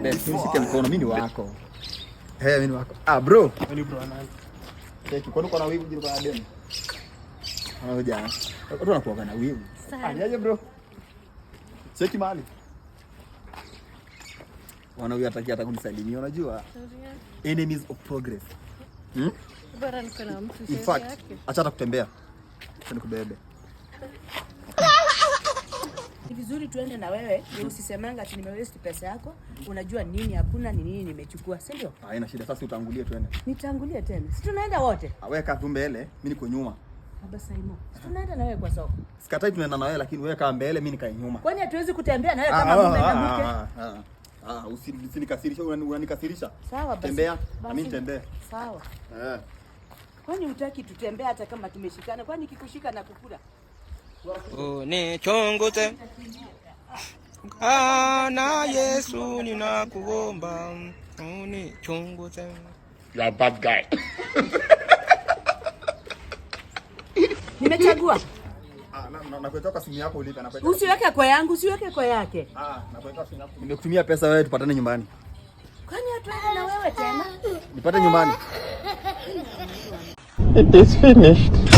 Nishike mkono, mimi ni wako. Hey, mimi ni wako. Ah, bro. Wewe bro nani? Cheki, kwani uko na wivu juu kwa demu? Unakuja. Watu wanakuwa na wivu. Ah, niaje bro? Cheki mahali. Wana huyu hataki hata kunisalimia, unajua? Enemies of progress. Hmm? Bora niko na mtu In shauri fact, yake. Acha hata kutembea. Acha nikubebe. Ni vizuri tuende na wewe, ni usisemanga ati nimewaste pesa yako. Unajua nini hakuna ni nini nimechukua, si ndio? Haina shida, sasa utangulie tuende. Nitangulie tena. Si tunaenda wote? Ah, wewe kaa tu mbele, mimi niko nyuma. Baba Saimo. Si tunaenda na wewe kwa soko. Sikatai tunaenda na wewe, lakini wewe kaa mbele, mimi nikae nyuma. Kwani hatuwezi kutembea na wewe kama mume na mke? Ah, usinikasirisha, unanikasirisha. Sawa basi. Tembea, na Basi. mimi nitembee. Sawa. Eh. Kwani hutaki tutembee hata kama tumeshikana? Kwani kikushika na kukula? Unichunguze Bwana Yesu, ninakuomba unichunguze. You are a bad guy. Nimechagua. Ah, na kwa simu yako ulipe, nakuwekea. Usiweke kwa yangu, usiweke kwa yake. Ah, nakuwekea simu yako. Nimekutumia pesa wewe, tupatane nyumbani. Kwani hatuende na wewe tena? Nipate nyumbani. It is finished.